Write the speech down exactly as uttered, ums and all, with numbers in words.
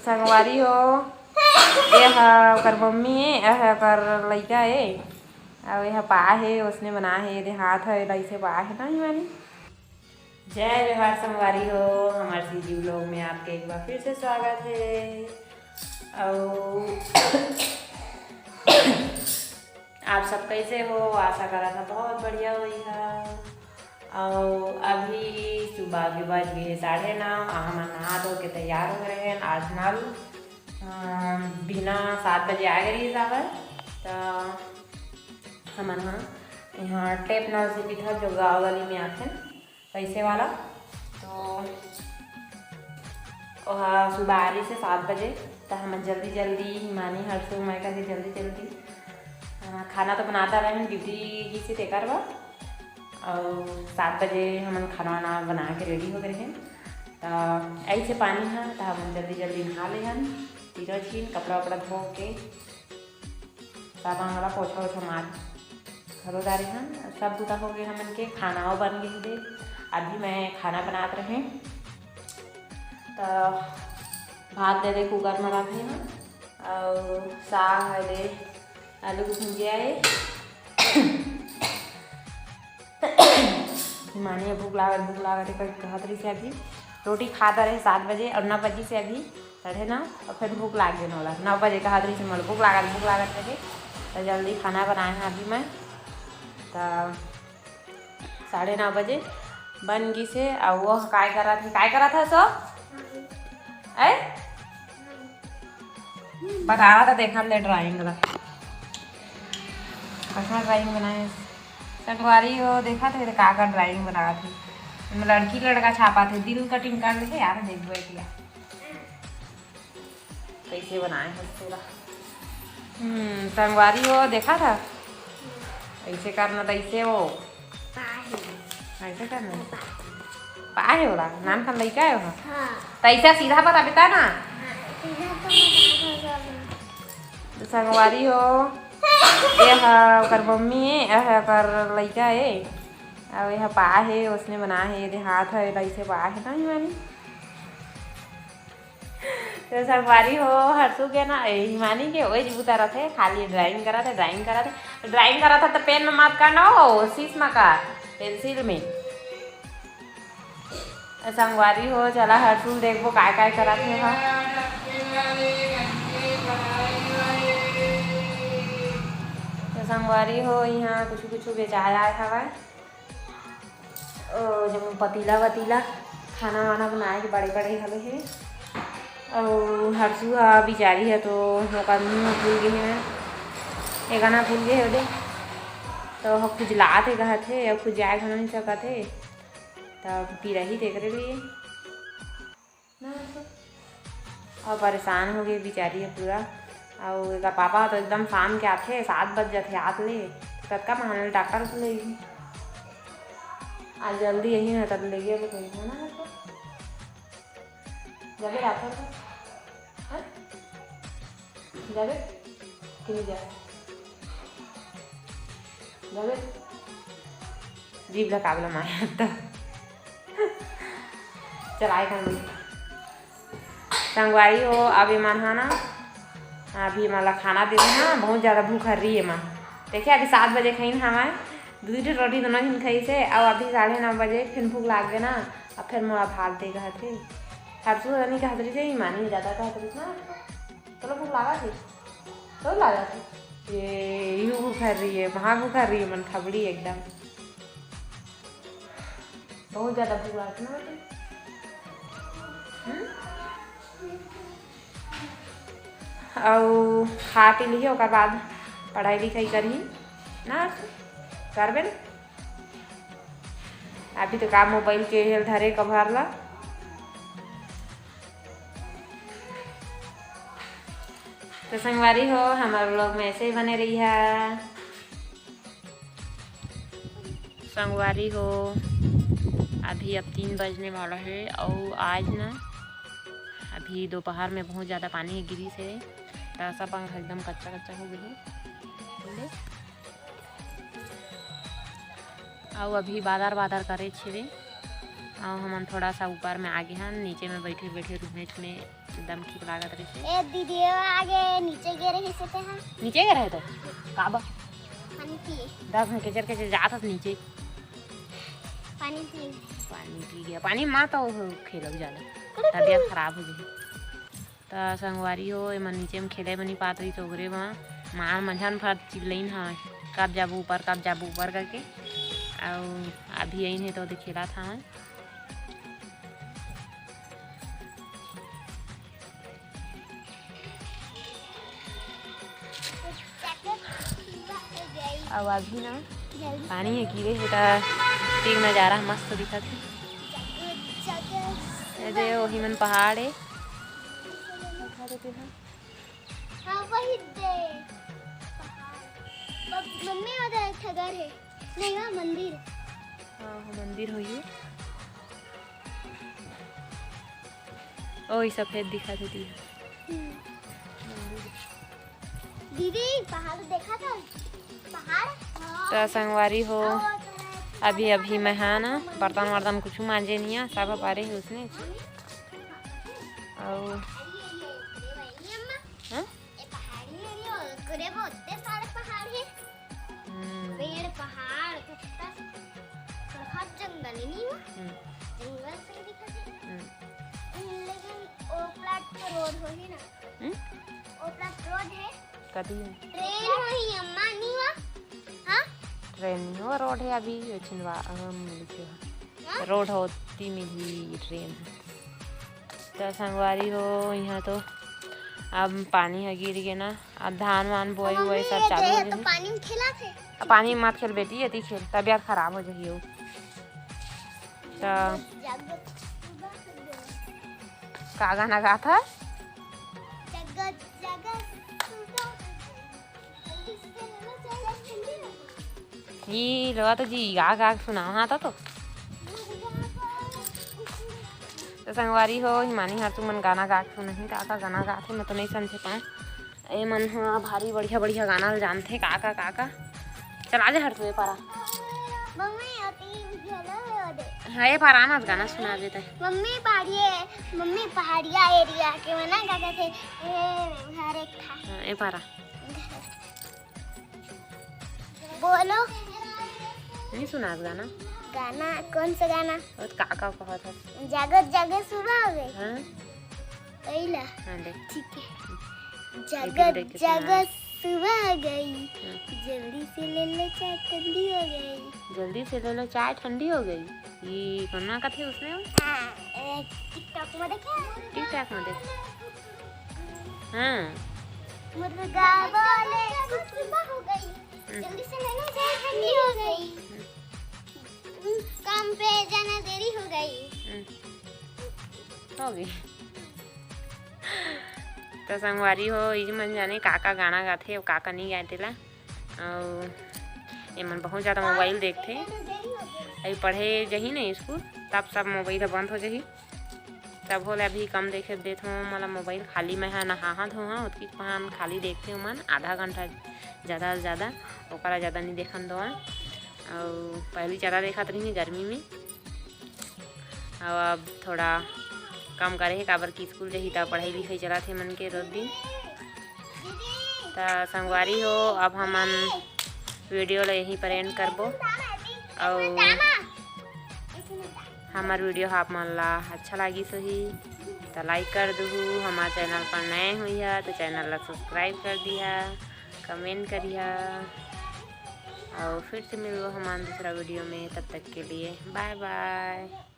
संगवारी हो, ये ह ओकर मम्मी ए, ए ह ओकर लइका ए, अउ ये ह पा हे, ओसने बना हे, ये दे हाथ ह, एला अइसे पा हे ना, हिमानी। जय जोहार संगवारी हो, हमार सीजी vlog में आपके एक बार फिर से स्वागत है। अउ आप सब कैसे हो? आशा करत हा बहुत बढ़िया होई हा। अउ अभी सुबह के बज गए साढ़े नौ, आ हमन नहा धो के तैयार हो रहे हैं आज नल। अ, बिना सात बजे आ गए रही साबर, त हमन हा यहाँ टेप नल से पीथक जो गाँव गली में आथे पैसे वाला, तो ओहा सुबह आ रही से सात बजे, त हमन जल्दी जल्दी हिमानी हर्षु मैं करके जल्दी जल्दी, अ, खाना तो बनाता रहे, ड्यूटी की से तेकर बर। अउ सात बजे हमन खाना वाना बना के रेडी हो गए हैं। त ऐसे पानी हा, त हमन जल्दी जल्दी नहा ले हन, तीनों झीन कपड़ा वपड़ा धो के, साबुन वाला पोछा ओछा मार घलो डारे हन। सब बुता हो गए हमन के, खाना बन गए दे। अभी मैं खाना बनात रहे, त भात दे दे कुकर में रखे हन, अउ साग है दे, आलू के भुंजिया है। मानिया भूख लागत, भूख लागत है, कह-, कहत रही से अभी रोटी खाता रहे सात बजे और नौ बजे से अभी साढ़े नौ, और फिर भूख लाग गए नौला, नौ बजे कहत रही से मोला भूख लागत, भूख लागत रहे, तो जल्दी खाना बनाए हैं अभी मैं। तो साढ़े नौ बजे बन गई से, और वो काय करत है, काय करत है सो? ऐ? बता रहा था, देखा ले ड्राइंग ला। अच्छा ड्राइंग बनाए। संगवारी हो, देखा थे का का ड्राइंग बना थे। एमे लड़की लड़का छापा थे, दिल कटिंग कर ले यार, देखबो एक ला। कैसे बनाए हो पूरा। हम्म, संगवारी हो, देखा था? ऐसे करना था, ऐसे वो। ऐसे करना। पाए हो रहा, नान खान लइका है वहाँ। हाँ। तो ऐसा सीधा बता बेटा ना। हाँ, सीधा तो बता दो। तो संगवारी हो, ये हा ओकर मम्मी है, ये हा ओकर लइका है, और ये हा पा है, ओसने बना है, ये दे हाथ है, एला अइसे पा है ना, हिमानी। तो संगवारी हो, हर्षु के ना, ए, हिमानी के ओइज बुता रथे, खाली ड्राइंग करत है, ड्राइंग करत है, ड्राइंग करत है तो पेन में मत करना हो, शीश में कर, पेंसिल में। संगवारी हो, चला हर्षु ल देखबो काय काय करत हे हा। तो संगवारी हो, यहाँ कुछ कुछ बेचाय आय हवय। ओ, जम्मो पतीला वतीला, खाना वाना बनाए के बड़े बड़े हवे हे। अउ हर्षु ह बिचारी ह तो ओकर मुंह भूल गे हे, ए गाना भूल गे हे ओदे। तो ह खुजलात हे कहत हे, अउ खुजाए घलो नइ सकत हे। तब पिराही तेकरे लिए ना तो। अउ परेशान हो गे बिचारी ह पूरा। अउ एकर पापा तो एकदम शाम के आथे, सात बज जाथे आत ले। कतका महान डॉक्टर को लेगी। आज जल्दी यही ना तब लेगे अब कहीं ना तो। जबे रात को। हाँ? जाबे? कि नहीं जाबे? जाबे? जीभ ला काबला माया त। चलाए कर नहीं। संगवारी हो, अब एमन हा ना, अभी एमन ला खाना दे दे हा, बहुत ज़्यादा भूख हर रही है एमन। देखिए, अभी सात बजे खाइन हवय, दू ठो रोटी दोनों झन खाइस हे, अउ अभी साढ़े नौ बजे फिर भूख लाग गे ना, अब फिर मोला भात दे कहत हे। हरसू नहीं कहत रही थे, मानी ज़्यादा कहत रही ना। चलो भूख लागत हे, चलो लागत हे। ये यू भूख हर रही है, महा भूख हर रही है, मन खबड़ी एकदम। बहुत ज़्यादा भूख लागत ना बेटी। हम्म? अउ खा पी लिही, ओकर बाद पढ़ाई लिखाई करही ना, करबे ना। अभी तो का मोबाइल के हेल धरे कभर ला। तो संगवारी हो, हमारे vlog में ऐसे ही बने रही है। संगवारी हो, अभी अब तीन बजने वाला है और आज ना अभी दोपहर में बहुत ज़्यादा पानी गिरी से, तो सब पंखा एकदम कच्चा कच्चा हो गई है। अउ अभी बादर बादर करे छेवे, अउ हमन थोड़ा सा ऊपर में आगे हन, नीचे में बैठे बैठे रूमेट में एकदम ठीक लागत रहिस। ए दीदी, वो आगे नीचे गिरे रहिस ते हा। नीचे गिरे रहे तो? काबर? पानी पिए। दस घंटे चल के चल जात हस नीचे। पानी पी। पानी पी गया। पानी मा तो खेलब जादा। तबियत खराब हो गई। त संगवारी हो, एमन नीचे में खेले बर नइ पात रहिस, ओकरे मा माँ मंझन भर चिल्लाइन हवय, "कब जाबो ऊपर, कब जाबो ऊपर?" करके। अउ अभी आइन हे तो ओदे खेलत हवय। अउ अभी ना पानी हे गिरे हे, त तीर नजारा ह मस्त दिखत हे। ए दे, ओही मन पहाड़ हे। हाँ, वही दे। पहाड़। मम्मी, वो दे एक ठो घर हे। नहीं, वो मंदिर। हाँ, वो मंदिर होही। ओही सफेद दिखत हे तिहा। हम्म। दीदी, पहाड़ देखा था? पहाड़? हाँ। त संगवारी हो, अभी, अभी मैं हा ना बर्तन वर्तन कुछ मांजे नहीं है, सब पारे हे उसने। अउ, हाँ? ए पहाड़ी area, ओकरे में ओते सारे पहाड़ हे। हम्म। पेड़, पहाड़, कत्ता, बहुत जंगल हे, नहीं हुआ? हम्म। जंगल से दिखत हे। हम्म। लेकिन ओपला तो road होही ना। हम्म? ओपला तो road हे। कथी हे? Train होही, अम्मा, नहीं हुआ? हाँ? Train नहीं हो, road हे अभी, ये छिंदवा, हम लिखे हैं। हाँ? Road होती मिली train। त संगवारी हो, इहाँ तो अब पानी ह गिर गे ना, अब धान वान बोए हुए सब चालू हो जाही। पानी में खेलत हे। अब पानी में मत खेल बेटी, एती खेल, तबियत खराब हो जाही। त का गाना गात हस? जगत जगत ई लोवा तो जी गा गा के सुनावा, हाँ, तो, तो। तो संगवारी हो, हिमानी हर तुमन गाना गा के सुनाही, का का गाना गाथे, मैं तो नहीं समझे पाए। ए मन ह भारी बढ़िया बढ़िया गाना ल जानथे, का का, का का। चला दे हर तू ए पारा। मम्मी, अति घलो हे ओदे। हाँ, ए पारा ना गाना सुना देता है। मम्मी पहाड़िए, मम्मी पहाड़िया area के मना का कहथे, ए, हर एक था। हाँ, ए पारा। बोलो। नहीं सुनात गाना? गाना, कौन सा गाना? वो तो का का कहत हस? जागत जागत सुबह हो गई। हाँ। कइला? हाँ, देख। ठीक है। ये दिन जागत देख के सुना। जागत सुबह हो गई। हाँ। जल्दी से ले लो चाय ठंडी हो गई। जल्दी से ले लो चाय ठंडी हो गई। ये कौन ना कथे उसने वो? हाँ, ए, TikTok में देखे? TikTok में देख। हाँ। मुर्गा बोले सुबह हो गई। हम्म। जल्दी से ले लो चाय ठंडी हो गई। हम्म। काम पे जाना देरी हो गई। हम्म। हो गई। तो संगवारी हो, इज मन जाने का का गाना गाथे अउ का का नहीं गाए तेला। अउ एमन बहुत ज़्यादा mobile देखथे। अभी पढ़े जही ना स्कूल, तब सब mobile ह बंद हो जही। तब होले अभी कम देखे देथों, मोला mobile खाली मैं हा नहाहा धोहा, ओतकी पहान खाली देखथे ओमन, आधा घंटा ज़्यादा से ज़्यादा, ओकरा ज़्यादा नहीं देखन देवों। अउ पहली ज़्यादा देखत रहिन गर्मी में, अउ अब थोड़ा कम करे हे, काबर कि स्कूल जही त पढ़ाई लिखाई चलत हे मन के रोज दिन। त संगवारी हो, अब हमन video ला यहीं पर end करबो। अउ हमर video ह आप मन ला अच्छा लागिस होही त like कर दुहू, हमर channel पर नए होइहा त channel ला subscribe कर दिहा, comment करिहा, अउ फिर से मिलबो हमन दूसरा video में। तब तक के लिए bye bye।